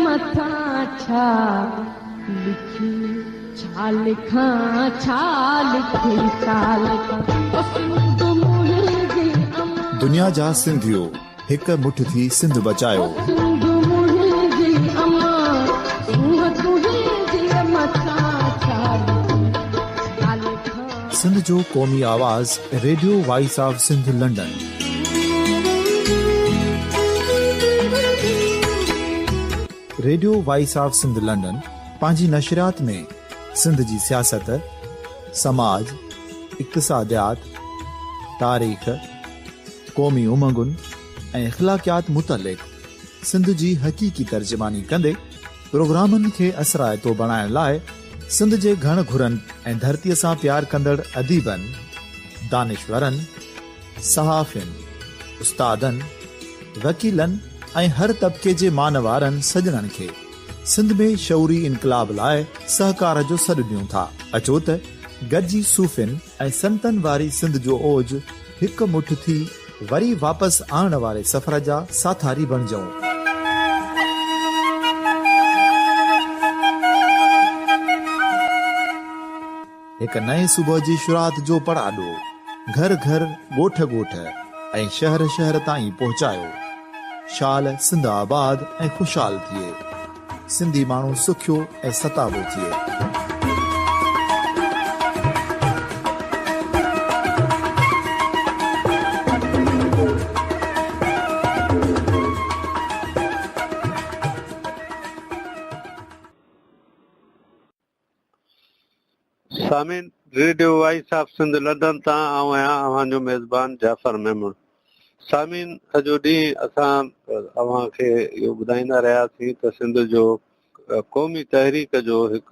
مٿان ڇا لکي ڇا لکان ڇا لکي ڇا لکان او سنڌ منهنجي امان. دنيا جا سنڌيو هڪ مٺ ٿي سنڌ بچايو. او سنڌ منهنجي امان سونهن تنهنجي مٿان ڇا لکي ڇا لکان. سنڌ جو قومي آواز radio voice of Sindh London. Radio voice of Sindh London پنهنجي نشريات ۾ سنڌ جي سياست، سماج، اقتصاديات، تاريخ، قومي امنگن ۽ اخلاقيات متعلق سنڌ جي حقيقي ترجماني ڪندي پروگرامن کي اثرائتو بڻائڻ لاء سنڌ جي گهڻ گهرن ۽ ڌرتيء سان پيار ڪندڙ اديبن، دانشورن، صحافين، استادن، وڪيلن ۽ هر طبقي جي مان وارن سڄڻن کي سنڌ ۾ شعوري انقلاب لاء سهڪار جو سڏ ڏيون ٿا. اچو ته گڏجي صوفين ۽ سنتن واري سنڌ جو اوج هڪ مٺ ٿي وري واپس آڻڻ واري سفر جا ساٿاري بڻجون. هڪ نئين صبح جي شروعات جو پڙاڏو گهر گهر، ڳوٺ ڳوٺ ۽ شهر شهر تائين پهچايو. شال سنڌ آباد ۽ خوشحال ٿئي. سنڌي ماڻهو سکيو ۽ ستابو ٿئي. سامعين radio voice of Sindh London تان آئون آهيان اوهان جو ميزبان جعفر ميمڻ. سامعين سڄو ڏينهن اسان اوهان کي اهو ٻڌائيندا رهياسين ته سنڌ جو قومي تحريڪ جو هڪ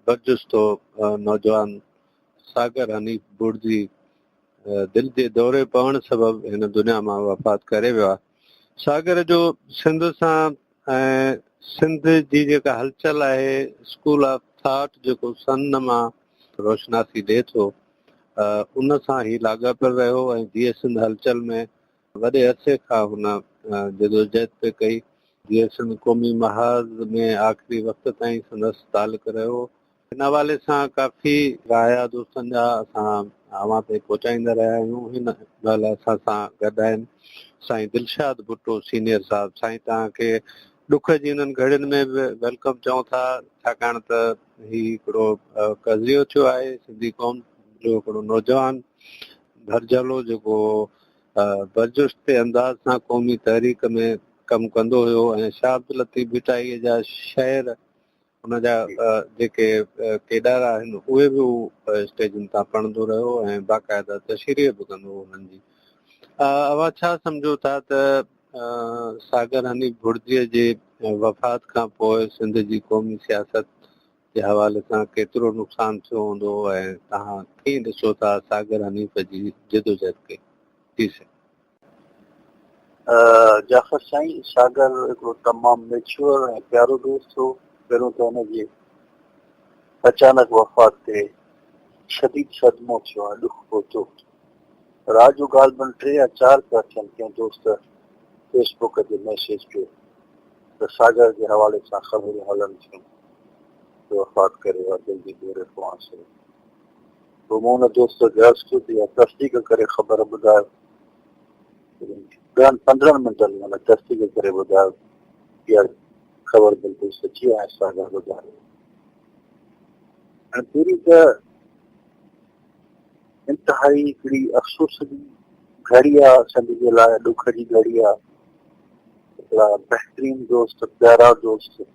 برجستو نوجوان ساگر حنيف بڙدي دل جي دوري پوڻ سبب هن دنيا مان وفات ڪري ويو آهي. ساگر جو سنڌ سان ۽ سنڌ جي جيڪا هلچل آهي اسڪول آف ٿاٽ جيڪو سن مان روشناسي ڏئي ٿو ان سان هي لاڳاپيل رهيو ۽ جيئي سنڌ هلچل ۾ وڏي عرصي کان هن جدوجهد پئي ڪئي. جيئي سنڌ قومي محاذ ۾ آخري وقت تائين سندس تعلق رهيو. ان حوالي سان ڪافي رايا دوستن جا اسان اوهان تائين پهچائيندا رهيا آهيون. هن مهل اسان سان گڏ آهن سائين دلشاد ڀٽو سينيئر صاحب. سائين توهان کي ڏک جي انهن گهڙين ۾ به welcome چئون ٿا ڇاڪاڻ ته هي هڪڙو قضيو ٿيو آهي سنڌي قوم جو هڪڙو نوجوان ڀرجهلو جيڪو برجستي انداز سان قومي تحريڪ ۾ ڪم ڪندو هيو ۽ شاهه عبداللطيف ڀٽائيء جا شعر ان جا جيڪي ڪيڏارا آهن اهي به هو اسٽيجن تان پڙهندو رهيو ۽ باقاعده تشريح به ڪندو هو انهن جي. اوهان ڇا سمجهو ٿا ته ساگر حنيف ڀڙديء جي وفات کان پوء سنڌ جي قومي سياست جي حوالي سان ڪيترو نقصان ٿيو هوندو ۽ توهان ڪيئن ڏسو ٿا ساگر حنيف جي جدوجهد کي؟ جي سائين. جعفر سائين، ساگر هڪڙو تمام ميچوئر ۽ پيارو دوست هو. پهريون ته هن جي اچانڪ وفات تي شديد صدمو ٿيو ۽ ڏک پهتو. رات جو غالباً ٽي يا چار پيا ٿين ڪنهن دوست فيس بڪ تي ميسيج ڪيو ته ساگر جي حوالي سان خبرون هلن ٿيون ته وفات ڪري ويو آهي دل جي دوري پوڻ سبب. پوء مون ان دوست کي عرض ڪيو ته اها تصديق ڪري خبر ٻڌايو. ڏهن پندرهن منٽن ۾ هن تصديق ڪري ٻڌايو ته اها خبر بلڪل سچي آهي ۽ ساگر ٻڌايو. هاڻي پهرين ته انتهائي هڪڙي افسوس جي گهڙي آ سنڌ جي لاء ڏک جي گهڙي آ. هڪڙا بهترين دوست، پيارا دوست ۽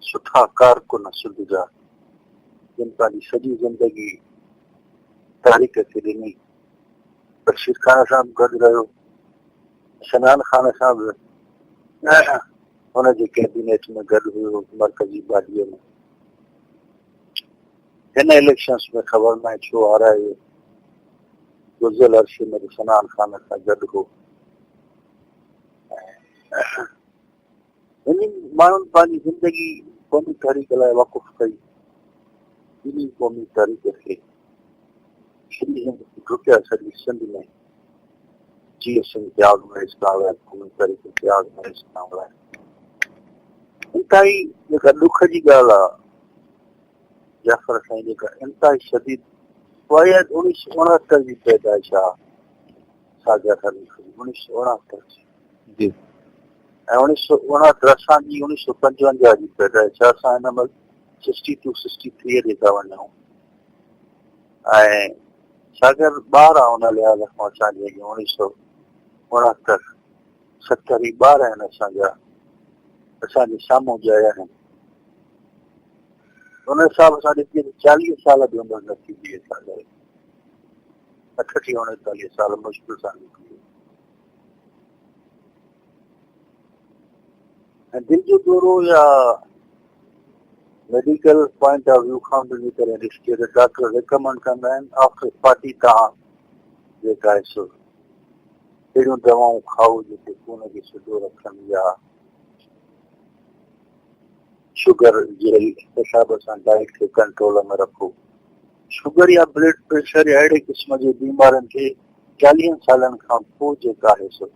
سٺا ڪارڪن سنڌ جا جن پنهنجي سڄي زندگي تحريڪ کي ڏني. بشير خان سان به گڏ رهيو، شنان خان سان به هن جي ڪيبينيٽ ۾ گڏ هيو مرڪزي باڊيء ۾. هن اليڪشنس ۾ خبر ناهي ڇو هارائي ويو. گذريل عرصي ۾ به شنان خان سان گڏ هو ۽ انهن ماڻهن پنهنجي زندگي قومي تحريڪ لاء وقف ڪئي. ٻنهي قومي تحريڪ کي سڄي هند ڊڪيا سڄي سنڌ ۾ جيئي سنڌ کي آزمائش ڪرڻ لاء قومي تحريڪ کي آزمائش ڪرڻ لاء. انتهائي جيڪا ڏک جي ڳالهه آهي جعفر سائين جيڪا انتهائي شديد اها آهي 1969 جي پيدائش آهي ساگر حنيف جي 1969 جي جي ۽ 1969 اسان جي 1955 جي پيدائش آهي. اسان هن مهل 62 63 تي ٿا وڃون ۽ ساگر ٻار آهي ان لحاظ کان اسان جي اڳيان 1969 70 هي ٻار آهن اسان جا اسان جي سامهون ڄايا آهن. ان حساب سان ڏسجي ته 40 سال به عمر نه ٿيندي آهي ساگر 38 39 سال مشڪل سان نڪري. ۽ دل جو دورو يا ميڊيڪل پوائنٽ آف ويو کان به جيڪڏهن ڏسجي ته ڊاڪٽر ريڪمنڊ ڪندا آهن آفٽر 40 توهان جيڪا آهي سو اهڙيون دوائون کائو جيڪي خون کي سڌو رکن يا شگر جي حساب سان ڊائيٽ کي ڪنٽرول ۾ رکو. شگر يا بلڊ پريشر يا اهڙي قسم جي بيمارين کي 40 سالن کان پوء جيڪا آهي سو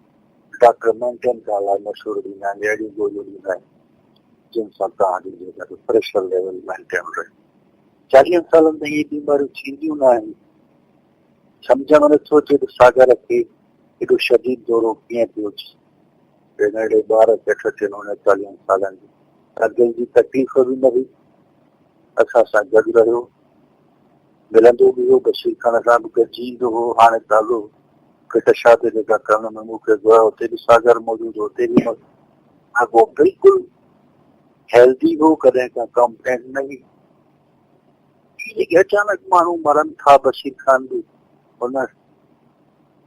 ڊاڪٽر مينٽين ڪرڻ لاء مشورو ڏيندا آهن يا اهڙيون گوليون ڏيندا آهن جن سان توهان جو جيڪا پريشر ليول مينٽين رهي. 40 سالن تائين اهي بيماريون ٿينديون نه آهن. سمجهه ۾ نٿو اچي ته ساگر کي ايڏو شديد دورو ڪيئن پيو اچي. ننڍڙي ٻار کي اٺٽيهن اڻيتاليهن سالن جي ڪا دل جي تڪليف به نه هئي. اسان سان گڏ رهيو. ملندو به هو. بشير خان سان به گڏجي ايندو هو. هاڻي تازو ڦٽ شادي جيڪا ڪرڻ ۾ مون کي گهرايو اتي به ساگر موجود هو. اتي به هو بلڪل هيلدي هو. ڪڏهن ڪا ڪمپلينٽ نه هئي. جيڪي اچانڪ ماڻهو مرن ٿا بشير خان به ان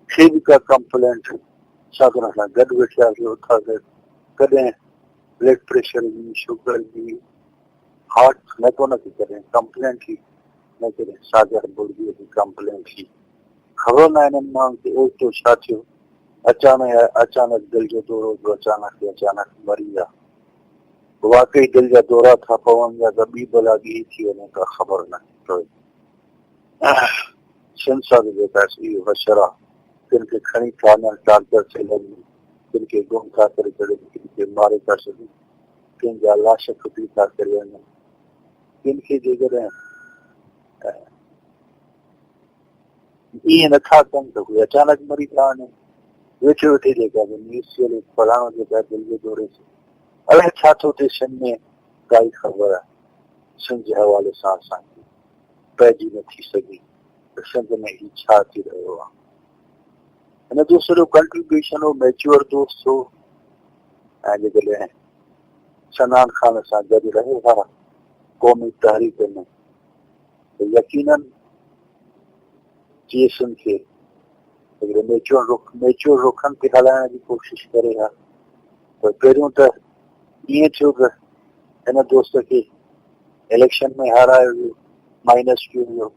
کي به ڪا ڪمپلينٽ ساگر سان گڏ ويٺياسين اٿاسين ڪڏهن بلڊ پريشر جي شگر جي هارٽ نه ڪونه ٿي ڪڏهن ڪمپلينٽ ٿي نه ڪڏهن ساگر بڙدي جي ڪمپلينٽ ٿي خبر نه انهن ماڻهن کي اوچتو ڇا ٿيو اچانڪ اچانڪ دل جو دورو جو اچانڪ اچانڪ مري ويا. واقعي دل جا دورا ٿا پون يا ڪا ٻي بلا ڳهي ٿي وڃي ڪا خبر ناهي پوي. سنڌ سان به جيڪا اهو حشر آ ڪن کي کڻي ٿا وڃن ٽارچر سيلن ۾ ڪن کي گم ٿا ڪري ڇڏين ڪن کي ماري ٿا ڇڏين ڪن جا لاش ڦٽي ٿا ڪري وڃن ڪن کي جيڪڏهن ائين نٿا ڪن ته اهي اچانڪ مري ٿا وڃن. ويٺي ويٺي جيڪا به نيوز ٿي هلي فلاڻو جيڪا دل جو دوري ٿيو الائي ڇا ٿو ٿئي سنڌ ۾ ڪائي خبر سنڌ جي حوالي سان اسان کي پئجي نه ٿي سگهي ته سنڌ ۾ هي ڇا ٿي رهيو آهي. هن دوست جو ڪنٽريبيوشن هو ميچوئر دوست هو ۽ جيڪڏهن صنعان خان سان گڏ رهي ها قومي تحريڪ ۾ ته يقينن ڪيسن کي هڪڙي ميچوئر رخ ميچوئر رخن تي هلائڻ جي ڪوشش ڪري ها پر پهريون ته ائين ٿيو ته هن دوست کي اليڪشن ۾ هارايو ويو مائنس ڪيو ويو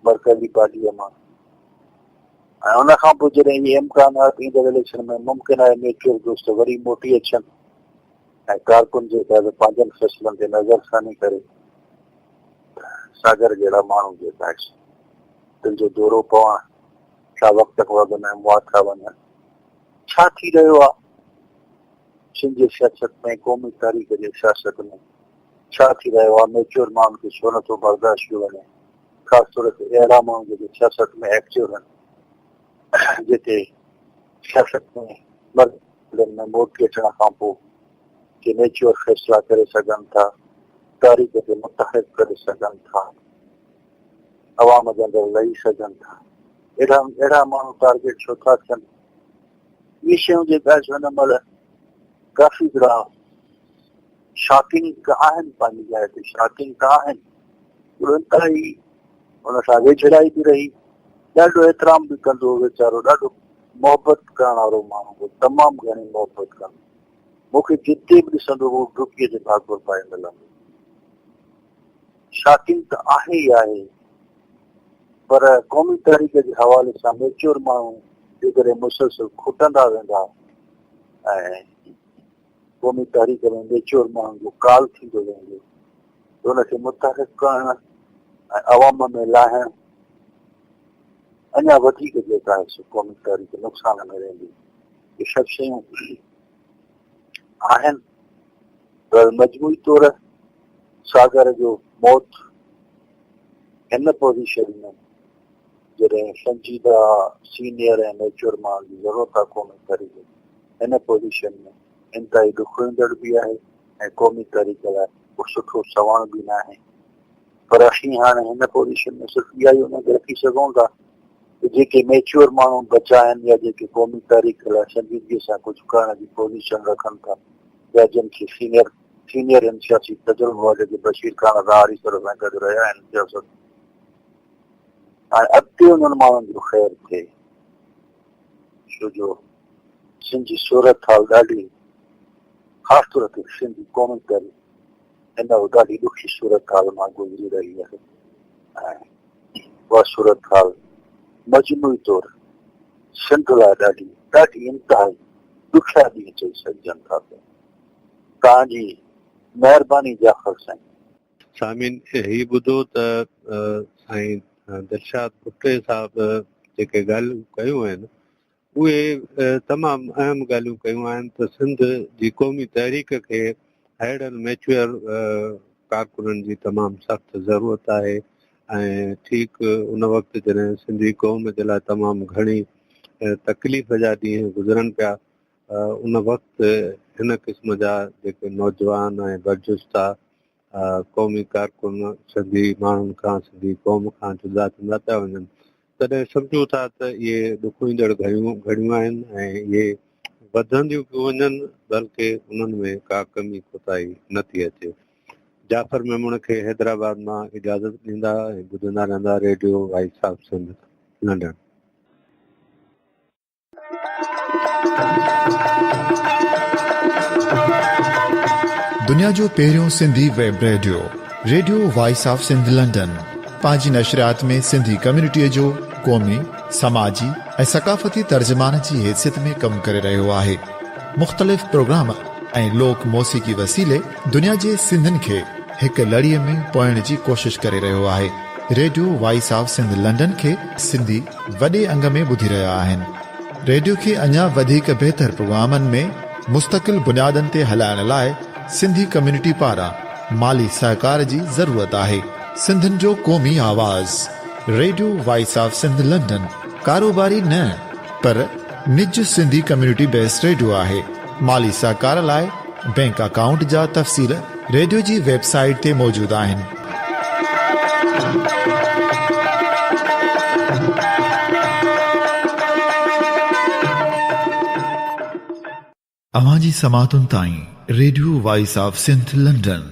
مرڪزي پارٽيء مان ۽ ان کان پوء جڏهن اهي امڪان آهي ته ايندڙ اليڪشن ۾ ممڪن آهي ميچوئر دوست وري موٽي اچن ۽ ڪارڪن جيڪا پنهنجن فيصلن تي نظر ثاني ڪري ساگر جهڙا ماڻهو جيڪا دل جو دورو پوڻ ڇا وقت کان اڳ ۾ مئا ٿا وڃن. ڇا ٿي رهيو آ سنڌ جي سياست ۾ قومي تحريڪ جي سياست ۾ ڇا ٿي رهيو آ ميچوئر ماڻهن کي ڇو نٿو برداشت ڪيو وڃي خاص طور تي اهڙا ماڻهو جيڪي سياست ۾ ايڪٽو آهن جيڪي سياست ۾ مرحلن ۾ موٽي اچڻ کان پوء ڪي ميچوئر فيصلا ڪري سگهن ٿا تحريڪ کي متحرڪ ڪري سگهن ٿا. عوام جي اندر لهي سگهن ٿا. اهڙا اهڙا ماڻهو ٽارگيٽ ڇو ٿا ٿين؟ اهي شيون جيڪا آهن هن مهل ڪافي هڪڙا شاڪنگ ته آهن پنهنجي جاء تي شاڪنگ ته آهن پر انتهائي ان سان ويجهڙائي به رهي ڏاڍو احترام به ڪندو هو ويچارو ڏاڍو محبت ڪرڻ وارو ماڻهو هو تمام گهڻي محبت ڪندو مون کي جتي به ڏسندو هو ڊڪي اچي ڀاڪر پائي ملندو شاڪنگ ته آهي ئي آهي پر قومي تحريڪ جي حوالي سان ميچوئر ماڻهو جيڪڏهن مسلسل کٽندا ويندا ۽ قومي تحريڪ ۾ ميچوئر ماڻهن جو ڪال ٿيندو ويندو ته ان کي متحرڪ ڪرڻ ۽ عوام ۾ لاهڻ اڃا وڌيڪ جيڪا آهي سو قومي تحريڪ نقصان ۾ ويندي. اهي سڀ شيون آهن. پر مجموعي طور ساگر جو موت هن پوزيشن ۾ جڏهن سنجيده سينيئر ۽ ميچوئر ماڻهن جي ضرورت آهي قومي تحريڪ کي، هن پوزيشن ۾ انتهائي ڏکوئيندڙ به آهي ۽ قومي تحريڪ لاء ڪو سٺو سنوڻ به ناهي. پر اسين هاڻي هن پوزيشن ۾ صرف اها ئي اميد رکي سگهون ٿا ته جيڪي ميچوئر ماڻهو بچا آهن يا جيڪي قومي تحريڪ لاء سنجيدگي سان ڪجهه ڪرڻ جي پوزيشن رکن ٿا يا جن کي سينيئر سينيئر هن سياسي تجربو آهي جيڪي بشير خان سان آريسر سان گڏ رهيا آهن سياست هاڻي اڳتي انهن ماڻهن جو خير ٿئي ڇو جو سنڌ جي صورتحال ڏاڍي خاص طور تي سنڌي قومي تحريڪ هن وقت ڏاڍي ڏکي صورتحال مان گذري رهي آهي ۽ اها صورتحال مجموعي طور سنڌ لاء ڏاڍي ڏاڍي انتهائي ڏکيا ڏينهن چئي سگهجن ٿا پيا. توهان جي مهرباني جعفر سائين. سامعين هي ٻڌو ته سائين دلشاد ڀٽي صاحب جيڪي ڳالهيون ڪيون آهن اهي تمام اهم ڳالهيون ڪيون آهن ته سنڌ جي قومي تحريڪ کي اهڙن ميچوئر ڪارڪنن جي تمام سخت ضرورت آهي ۽ ٺيڪ ان وقت جڏهن سنڌي قوم جي لاء تمام گهڻي تڪليف جا ڏينهن گذرن پيا ان وقت هن قسم جا جيڪي نوجوان ۽ برجستا قومي ڪارڪن سنڌي ماڻهن کان سنڌي قوم کان جدا ٿيندا پيا وڃن تڏهن سمجهون ٿا ته اهي ڏکوئيندڙ گهڙيون گهڙيون آهن ۽ اهي وڌنديون پيون وڃن بلڪه انهن ۾ ڪا ڪمي ڪوتاهي نه ٿي اچي. جعفر ميمڻ کي حيدرآباد مان اجازت ڏيندا ۽ ٻڌندا رهندا radio voice of Sindh London. دنيا جو پهريون Sindhi web radio, radio voice of Sindh London, پنهنجي نشريات ۾ سنڌي ڪميونٽيء جو قومي، سماجي ۽ ثقافتي ترجمان جي حيثيت ۾ ڪم ڪري رهيو آهي. مختلف پروگرام ۽ لوڪ موسيقي وسيلي دنيا جي سنڌين کي هڪ لڙيء ۾ پوئڻ جي ڪوشش ڪري رهيو آهي. Radio voice of Sindh London کي سنڌي وڏي انگ ۾ ٻڌي رهيا آهن. ريڊيو کي اڃا وڌيڪ بهتر پروگرامن ۾ مستقل بنيادن تي هلائڻ لاء سنڌي ڪميونٽي پاران مالي سهڪار جي ضرورت آهي. سنڌين جو قومي آواز، radio voice of Sindh London ڪاروباري نه پر نج سنڌي ڪميونٽي بيس ريڊيو آهي. مالي سهڪار لاء بينڪ اڪائونٽ جا تفصيل ريڊيو جي ويب سائيٽ تي موجود آهن. اوهان جي سماعتن تائين radio voice of Sindh London.